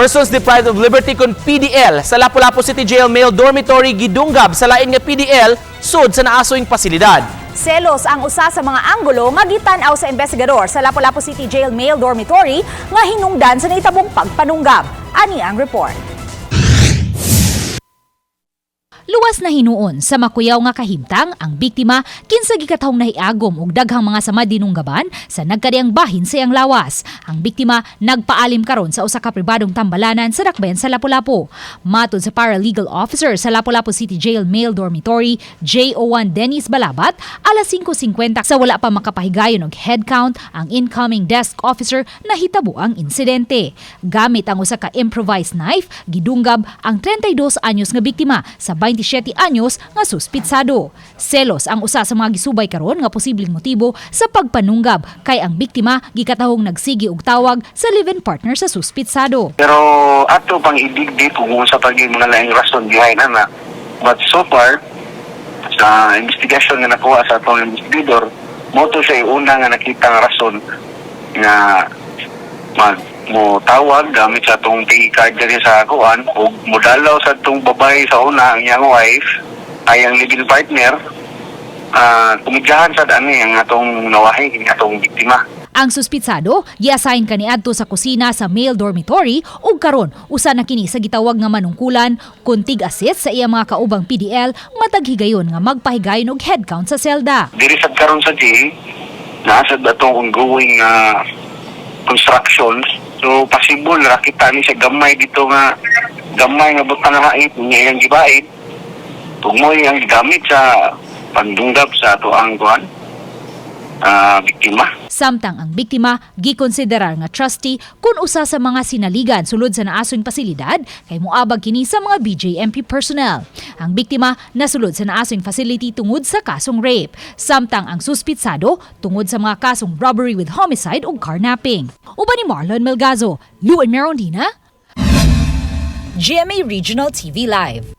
Persons deprived of liberty kon PDL sa Lapu-Lapu City Jail Male Dormitory gidunggab sa lain nga PDL sud sa naasoing pasilidad. Selos ang usa sa mga anggulo nga gitan-aw sa investigador sa Lapu-Lapu City Jail Male Dormitory nga hinungdan sa nahitabong pagpanunggab. Ani ang report. Luwas na hinuon sa makuyaw nga kahimtang ang biktima kinsa gikatahong nahiagom og daghang mga sama dinunggaban sa nagkadiyang bahin sa iyang lawas. Ang biktima nagpaalim karon sa usa ka pribadong tambalanan sa dakbayan sa Lapu-Lapu. Matod sa paralegal officer sa Lapu-Lapu City Jail Male Dormitory, JO1 Dennis Balabat, alas 5:50 sa wala pa makapahigayon og head count ang incoming desk officer, nahitabo ang insidente. Gamit ang usa ka improvised knife, gidunggab ang 32 anyos nga biktima sa 27 anyos nga suspitsado. Selos ang usa sa mga gisubay karon nga posibleng motibo sa pagpanunggab kay ang biktima gikatahong nagsigi og tawag sa live-in partner sa suspitsado. Pero ato pang i-dig deep kung unsa pa gyud mga laing rason behind ana. But so far, sa investigation nga nakuha sa atong investigador, mao to siya yung una nga nakita nga rason nga mag mo tawag gamit sa atong pay card diri sa kuan ug modalaw sa atong babae sa una, ang iyang wife ay ang living partner, kumidyahan sa ani ang atong nawahi, ang atong biktima. Ang suspitsado giassign kaniadto sa kusina sa male dormitory ug karon usa na kini sa gitawag nga manungkulan kun tig-assist sa iyang mga kaubang PDL matag higayon nga magpahigayon og headcount sa selda. Diri sad karon sa jail, naa sad atong ongoing nga constructions, so possible nakita ni siya gamay dito nga gamay nga butang nga hait niya iyang gibait ug mo iyang gigamit sa pandunggab sa ato ang kuan biktima. Samtang ang biktima gikonsiderar nga trustee kun usa sa mga sinaligan sulod sa naasong pasilidad kay moabag kini sa mga BJMP personnel. Ang biktima nasulod sa naasong facility tungod sa kasong rape. Samtang ang suspitsado tungod sa mga kasong robbery with homicide ug carnapping. Uban ni Marlon Melgazo, Luan Merondina, GMA Regional TV Live.